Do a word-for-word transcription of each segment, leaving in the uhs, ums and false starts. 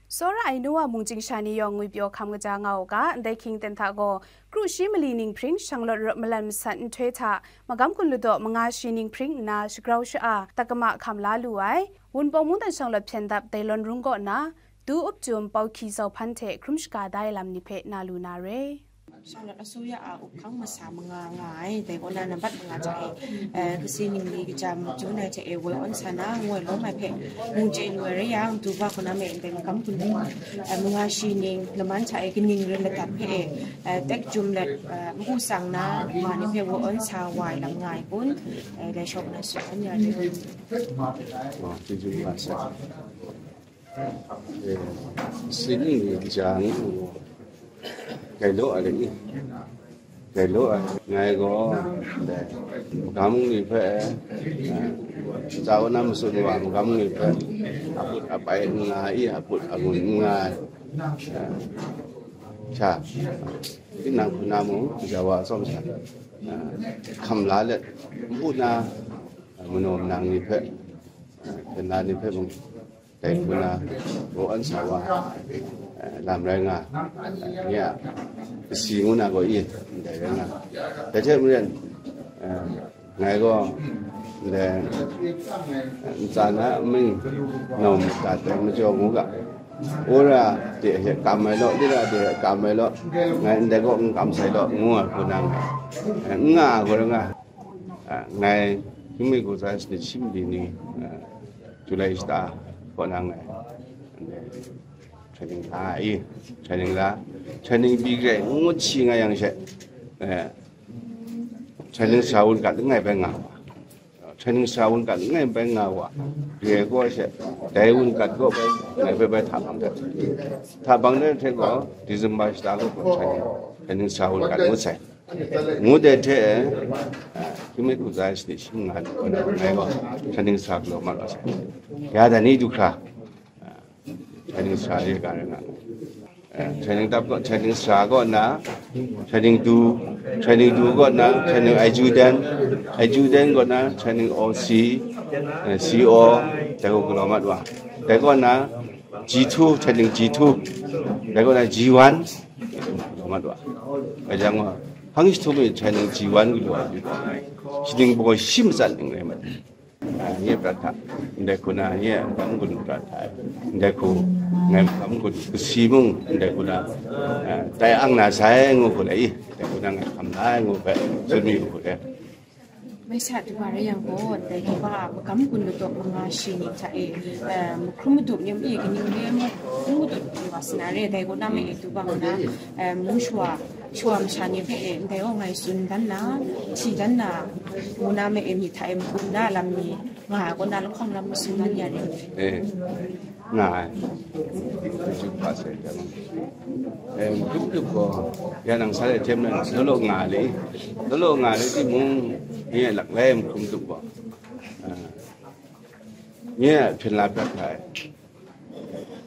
Tsawra ai Noa mung chying sha ni yawng ngwipyaw hkam kaja nga u ga, ndai hkying ten hta gaw, kru shi mali ninghpring shanglawt rawt malan masat nhtoi hta, magam gun ladaw manga shi ninghpring nna shagrau sha-a, takama hkam la lu ai, Wunpawng mungdan shanglawt hpyen dap Dailon rung kaw na, Du Up Jum, Pau Hki Zau Hpan hte hkrum shaga da ai lam ni hpe na lu na re. Shanglawt asuya a up hkang masa manga nga ai, dai kaw na nambat manga hta e, eh, kasi ningli kaja majun ai hte e woi awn sa na, ngoi lawm ai hpe mung chye lu ai rai yang, du ga kaw na me ndai magam gun, eh, manga shi ning laman hta e kaning rai madat hpe e, eh, tek jum let, eh, npu tsang na ma ni hpe woi awn sa wa ai lam nga ai kun, eh, dai shawng na tsun ya rai. Wa, chyeju wa sa. Eh, sining ni jang, kai law a le i. Kai law a, ngai gaw, dai, magam ni hpe, eh, tsa wa na matsun wa magam ni hpe, aput apai nga i, aput angun nga, eh, sha, tinang hpuna mung, ja wa tsawm sha, eh, hkam la let, npu na, eh, manaw manang ni hpe, eh, hpyen la ni hpe mung, dai hku na, gaw an sa wa, eh, lam rai nga, eh, nye a, kasi ngu na gaw i, ndai rai nga. Dai hte maren, eh, ngai gaw, ndai, eh, ntsa na amying nawm dat ai majaw ngu ga, wora de hte kam ai law, lira de hte kam ai law, ngai ndai kaw n kam sai law, ngu ai hku na ngai, eh, n nga ai gaw rai nga. Ah, ngai, Hkying mi hku tsa sanit shi mali ni, ah, July shata kaw na ngai, training la ai, training la, training byi kre ngut shi nga yang she, eh, training sara wunkat langai bai nga wa, training sara wunkat langai bai nga wa, re gaw she, dai wunkat gaw bai, ngai bai bai hta bang dat. Hta bang dat hte gaw, December shata gaw training, training sara wunkat ngut sai. Ngut ai hte, ah, Hkying mi hku tsa sanit shi manga ni kaw na ngai gaw, training sara galaw mat wa sai. Ya dan ni du hkra, ah, training sara re ga rai nga ai. Eh, training dap gaw, training sara kaw na, training du, training du kaw na, training adjutant, adjutant kaw na, training O C, eh, C O, dai gaw galaw mat wa. Dai kaw na, G two, training G two, dai kaw na G one, galaw mat wa. Dai jang gaw, hpang jahtum e training G one galaw ai, shaning baw shi matsat ning rai mat. Ah, nye prat hta, ndai hku na, nye makam gun prat hta, ndai hku, ngai makam gun kasi mung, ndai hku na, ah, tai ang na sai ngu hku lai i, ndai hku na ngai hkam lai ngu hpe, tsun mi u hku re. Mai sa du ga rai yang gaw, dai hkaba a makam gun ladaw manga shi ni hta e, eh, mahkrum madup ni a myi kaning re, mahkrum madup ni wa sa na re, dai kaw na me e du ga nga na, eh, mung shawa, shawa masha ni hpe e, ndai gaw ngai tsun dan na, hti dan na, ngu na me e, myi hta e magum na lam ni, nga ai kaw na lahkawng lam matsun dan ya re. Eh, nga ai. Chyeju hpa sai jang. Eh, mahkrum madup gaw, ya nang sa le htem na, law law nga le, law law nga le timung, nye a lak lai mahkrum madup gaw, ah, nye a hpyen la prat hkra ai.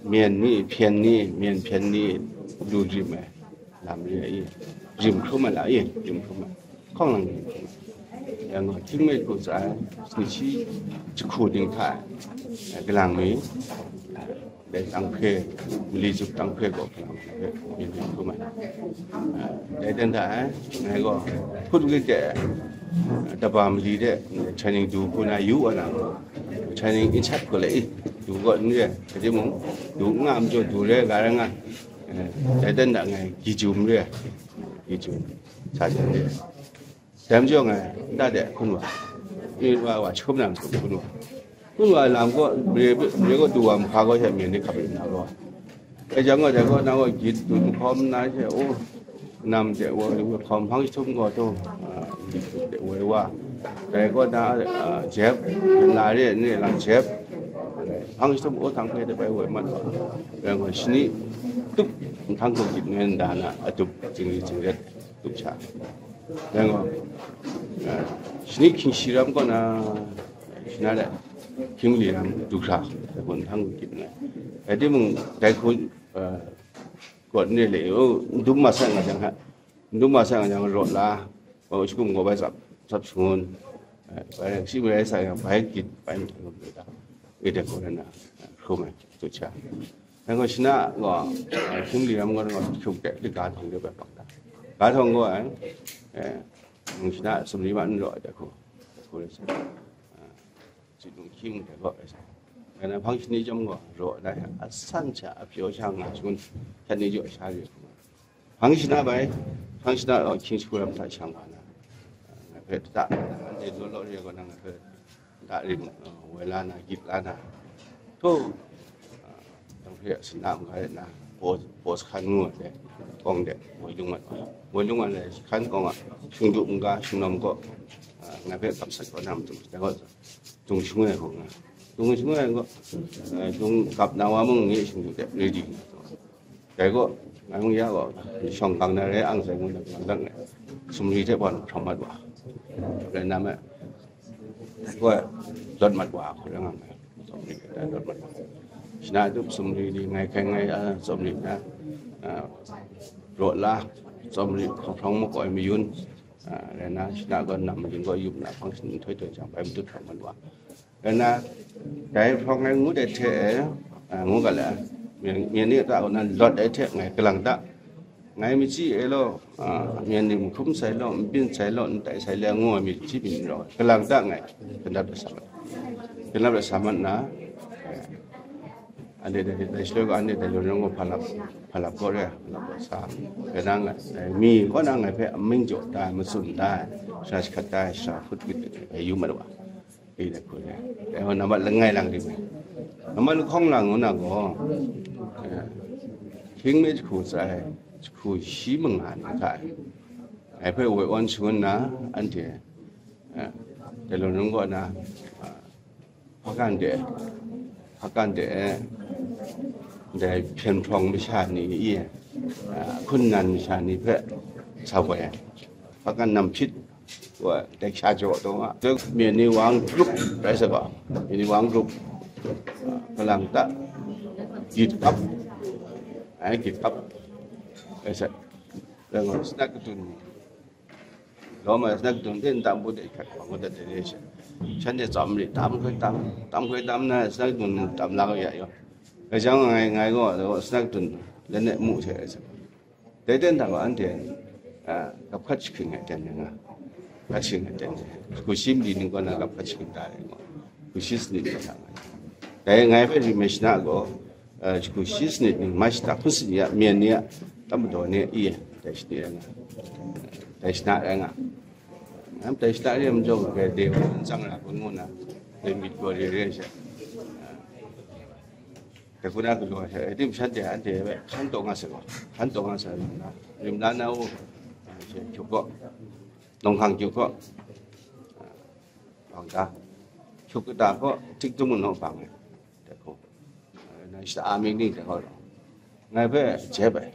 Myen ni, hpyen ni, myen hpyen ni, lu rim ai. Lam re ai, rim hkrum ai la e, rim hkrum ai. Hkawng lang rim hkrum ai. Yang gaw, Hkying mi hku tsa sanit shi jahku ning hta, eh, kalang mi, eh, dai tang hpe, mali zup tang hpe gaw kalang mi hpe, rim hkrum ai. Eh, dai dan da ai, ngai gaw, hput grit de, eh, daba mali de, training du hku na yu wa na, training in shat gaw le i, du gaw n re, rai timung, du n nga majaw du re ga rai nga. Eh, dai dan da ngai, Gyi Jum re, Gyi Jum, sa jang re. Dai majaw ngai, nta de, hkun wa, myit wa wa, jahkum na majaw hkun wa. Hkun wa lam gaw, mare, mare gaw du wa mahka gaw, she myen ni hkap yu na gaw. Dai jang gaw, dai gaw, na gaw, gyit dun hkawm na she, o, nam de wa, hkawm hpang jahtum gaw taw, ah, gyit de woi wa. Dai gaw na, ah, jep, na re, ni lang jep. Hpang jahtum o htang hpe de bai woi mat wa. Yang gaw shani tup, nhkang hku gyit ngai nda na, atup, zingri zingret, tup sha. Yang gaw, eh, shani hkying shi ram kaw na, shana de, hkying mali ram du hkra, dai hku nhkang hku gyit ngai. Rai timung, dai hku, eh, gaw n re le, o, n dum ma sai nga jang hta, n dum ma sai nga jang rawt la, o, shakum gaw bai tsap, tsap shangun, eh, bai, shi bai sa yang, bai gyit, bai nhkang hku gyit da. E dai hku rai na, eh, hkrum ai, tup sha. Dai gaw shana gaw, eh, hkying li ram gaw, gaw hkyuk de, di ga htawng de bai bak da. Ga htawng gaw, eh, eh, shana sumri ma n raw ai dai hku, dai hku rai sa, eh, tsin lung hkying dai gaw rai sa. Ngai na hpang shani chyawm gaw, raw na ya, asan sha, apyaw sha nga shangun, shat ni jaw sha ri hku. Hpang shana bai, hpang shana gaw hkying shagu ram hta shang wa na, ngai hpe ta, anhte law law re gaw na, ngai hpe ta rim, uh, woi la na, gyit la na, htaw, uh, dang hpe a sin a mung ga ret na, paw, paw jahkan ngu ai de, kawng de, woi lung mat wa. Woi lung mat ai jahkan kawng a, shingdu mungga, shingnawm kaw, uh, ngai hpe kamsat kaw na matu, dai gaw, dung shangun ai hku nga. Dung shangun ai gaw, uh, dung gap na wa mung nye shingdu de, ready nga. Dai gaw, ngai mung ya gaw, shawng gang na re ang sai ngu na, lang lang e, sumri hte hpawn hpram mat wa. Rai nna me, gaw, dawt mat wa, hku rai nga ngai, sumri hte dawt mat wa. Shana tup sumri ni, ngai hkai ngai, a, sumri na, a, raw la, sumri hkawhkrawng makoi mayun, a, rai nna, shana gaw nam mayun gaw yup na, hpang shani nhtoi htoi jang, bai matut hpram mat wa. Rai nna, dai hprawng ai ngut ai hte e, a, ngu ga le, myen, myen ni a ta kaw na lawt ai hte ngai kalang ta, ngai machyi e law, a, myen ni n hkrum sai law, n byin sai law, n tai sai le ngu ai myit hti byin n rawng ai, kalang ta ngai, kandat ai sa mat, kandat ai sa mat nna, anhte dai, dai shaloi gaw anhte dai lung rawng gaw hpa lap, hpa lap kaw re, hpa lap kaw sa, rai nna ngai, mi kaw na ngai hpe aming jaw da ai, matsun da ai, shara jahkrat da ai, shara hput myit ai, yu mat wa. Dai hku re. Dai gaw nambat langai lang rim ai. Nambat lahkawng lang ngu na gaw, eh, hkying mi jahku tsa ai, jahku shi manga ni hta e. Ngai hpe woi awn shangun na, anhte, eh, dai lung rawng kaw na, ah, hpakan de, hpakan de, eh, dai hpyen hprawng masha ni i, ah, hkun nan masha ni hpe sa woi ai. Hpakan nam hpyit, wa, dai sha jaw taw nga. Dai myen ni wang grup rai sa ga, myen ni wang grup, ah, kalang ta, gyit kap, ai, gyit kap, rai sa, rai nga, snat katun ni, lawm ai snat katun hte nta npu de hkrat wa ngut dat de re sha, shanhte tsawm ri, tam hkoi tam, tam hkoi tam na, snat katun tam la ga ya yaw, rai jang ngai, ngai gaw, snat katun, lene mu hte rai sa. Dai ten hta gaw anhte, a, gap hkat jahkring ai ten rai nga, hkat jahkring ai ten rai. Jahku shi mali ning kaw na gap hkat jahkring da ai gaw, jahku shi sanit kaw na nga. Dai ngai hpe rim ai shana gaw, a, jahku shi sanit ning, March hta hpung sanit ni a, myen ni a, tam madaw ni a, i, dai shani rai nga, dai shana rai nga. Nang dai shana re ai majaw, grai de wa, n tsang ra kun ngu na, dai myit gaw re re ai sha. Dai hku na galaw ai hte, tim shanhte, anhte hpe hkan taw nga sai gaw, hkan taw nga sai gaw, rim la na u, hkyuk gaw, nawng hkang hkyuk gaw, bang da, hkyuk kata gaw, tik tung naw bang ai, dai hku, na shata a myit ni dai gaw, ngai hpe jep ai,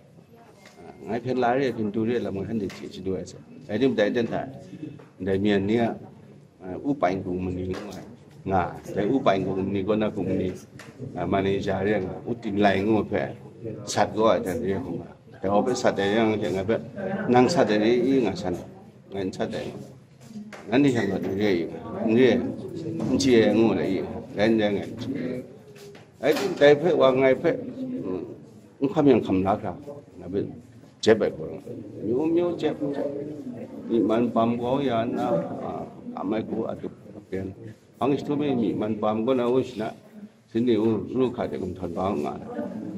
ngai hpyen la re ai, hpyen du re ai lam ngai hkanhte chye chyalu ai sai. Dai tim dai ten hta, ndai myen ni a, a, u paing kung mani ngu ai, nga, dai u paing kung mani kaw na kung mani, a, manager re nga, u tin lai ngu ai hpe, sat gaw ai dan re hku nga. Dai wa hpe sat ai yang hte ngai hpe, nang sat ai re i nga san, ngai n sat ai. Nanhte hkyang gaw n re i nga, n re, n chye ai ngu ai i nga, rai n rai ngai n chye ai. Dai hpe wa ngai hpe, mm, n hkam yang hkam la hkra, ngai hpe jep ai hku rai nga, myu myu jep, myi man bam kau ya nna, a, a mai hku a tup a pen, hpang jahtum e myi man bam kaw na u shana, sin ni u, ru hka de gumhtawn bang nga,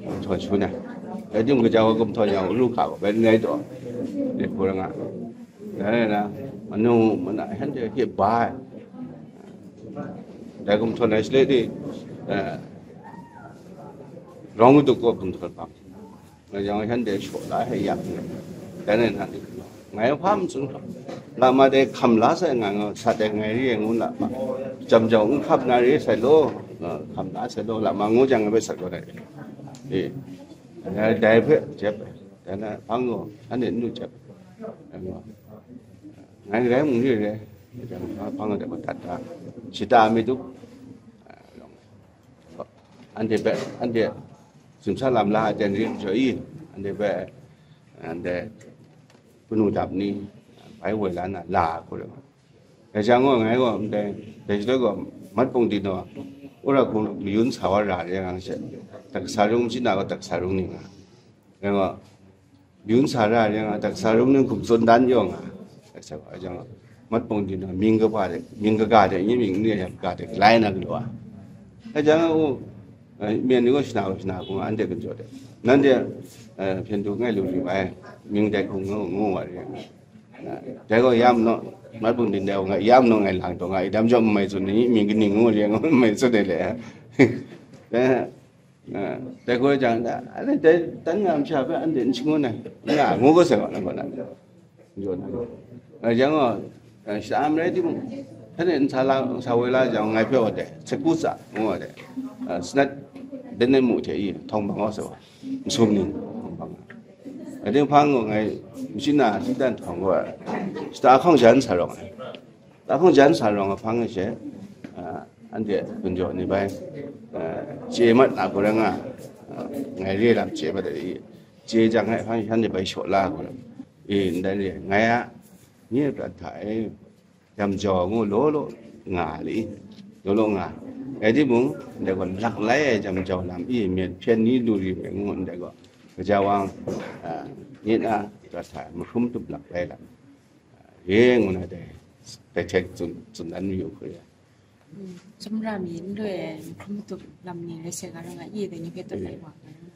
gumhtawn shangun ai. Dai tim kaja wa gumhtawn yang u, ru hka gaw bai n rai taw, dai hku rai nga. Dai rai na, manu mana shanhte hkye ba ai. Dai gumhtawn ai shaloi di, eh, rawng duk gaw gumhtawn bang. Nga yang shanhte shaw la he yak ni, dan ai na ni, ngai hpa n tsun hkam. Lama de hkam la sai nga, nga sat ai ngai re ai ngu lama, jam jau n hkam na re sai law, nga hkam la sai law, lama ngu jang ngai bai sat kau ai. E, dai hpe jep ai, dai na hpang gaw, anhte n lu jep ai. Ngai rai mung re re, jang hpang de madat da, shata mi tup, anhte hpe, anhte simsa lam la ai ten rim jaw i, anhte hpe, anhte kanu dap ni, bai woi la na la hku rai. Dai jang gaw, ngai gaw, ndai, dai shaloi gaw, mat pung di naw, Wora hkung mayun sa wa ra re nga she, daksa rung machyi na gaw daksa rung ning nga, yang gaw, mayun sa ra re nga, daksa rung ning hkum tsun dan yaw nga, daksa wa jang, mat pung di na, ming kaba de, ming kaga de, nye ming ni ya kaga de, lai na galaw a. Dai jang, o, eh, myen ni gaw shana, shana hkung anhte kan jaw de. Nanhte, eh, hpyen du ngai lu ri bai, ming dai hkung ngu, ngu wa re. Dai gaw ya manu, mat bung din dai gaw nga, ya manu ngai lang taw nga, idam jau n mai tsun ni, myi kaning ngu re, ngu n mai tsun ai le. Dai, dai gaw jang, dai, dai, dan nga masha hpe anhte n shangun ai, nga ngu ga sai wa na gaw na. Jaw na. Yang gaw, shata marai timung, hpa ne n sa la, n sa woi la jang, ngai hpe wa dai, saku tsa, ngu wa dai. Sanat, dan e mu hte i, htawng bang wa sai wa, n sum ning, htawng bang. Dai hpang gaw ngai, machyi na, singdan htawng gaw, shata hkawng jan sa rawng ai. Shata hkawng jan sa rawng ai hpang she, ah, anhte hpyen jaw ni bai, ah, chye mat na hku rai nga, ah, ngai re lam chye mat ai, chye jang ai hpang shanhte bai shaw la hku rai, e, ndai re, ngai a, nye prat hta e, jam jau ngu law law nga li, law law nga. Rai timung, ndai gaw lak lai ai jam jau lam i, myen hpyen ni lu ri ai ngu ndai gaw, gaja wang, ah, nye na prat hta e mahkrum tup lak lai lam, ah, ye ngu na dai, dai hte tsun, tsun dan mayu hku re. Mm, tsawmra mi n loi ai mahkrum tup lam ni rai sai ga rai nga, i dai ni hpe tut ai wa ga rai nga.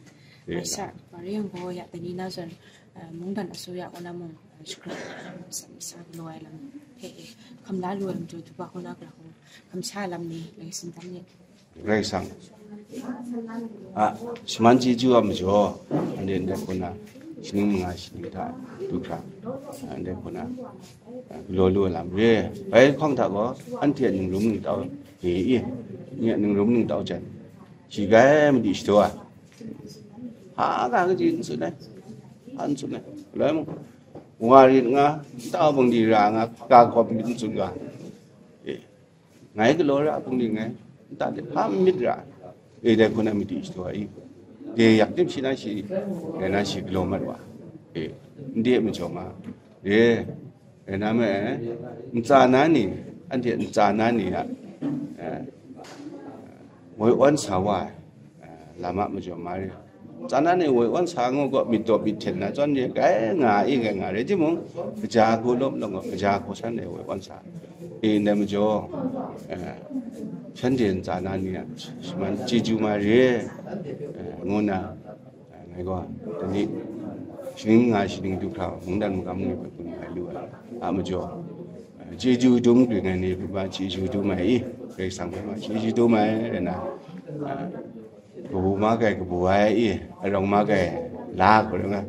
Rai sa, wa rai yang gaw, ya dai ni na zawn, eh, mungdan asuya kaw na mung, eh, shakra, eh, sa, sa galaw ai lam hte e, hkam la lu ai majaw, duba kaw na gara hku, hkam sa ai lam ni rai sin dan ni. Karai Kasang a shaman chyeju a majaw, anhte ndai hku na, shaning manga shaning hta du hkra, a, ndai hku na, a, galaw lu ai lam re. Bai hkawng hta gaw, anhte a ningrum ningtau ni i, nye a ningrum ningtau jan, shi grai madi shadaw ai. Hpa ga kaji n tsun ai, hpa n tsun ai. Galoi mung, wa rit nga, nta bungli ra nga, ga hkawm myit n tsun ga. E, ngai galaw ra bungli ngai, nta de hpa n myit ra. E, dai hku na madi shadaw ai. De yak tim shi na shi, rai na shi galaw mat wa. E, n de majaw ma. E, rai na me, ntsa na ni, anhte ntsa na ni a, eh, woi awn sa wa ai, eh, lam a majaw ma re. Ntsa na ni woi awn sa ngu gaw, myit daw myit hten na zawn re, grai nga i, grai nga rai timung, kaja hku lawm lawm gaw, kaja hku shanhte woi awn sa. I ndai majaw, eh, shanhte ntsa na ni a shaman chyeju ma re, eh, ngu na, Ngai gaw, dai ni, shaning nga shaning du hkra, mungdan magam ni hpe gun ai lu ai, a majaw, chyeju dum kring ai ni hpe ma chyeju dum ai i, Karai Kasang hpe ma chyeju dum ai, rai na, a, kabu ma kai kabu ai i, arawng ma kai la hku rai nga,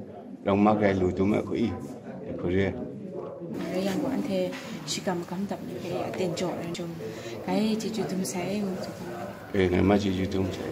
arawng ma kai lu dum ai hku i, hku re. Rai yang gaw, anhte shikam magam dap ni hpe aten jaw ai jung, ngai chyeju dum sai, ngu hku. E, ngai ma chyeju dum sai.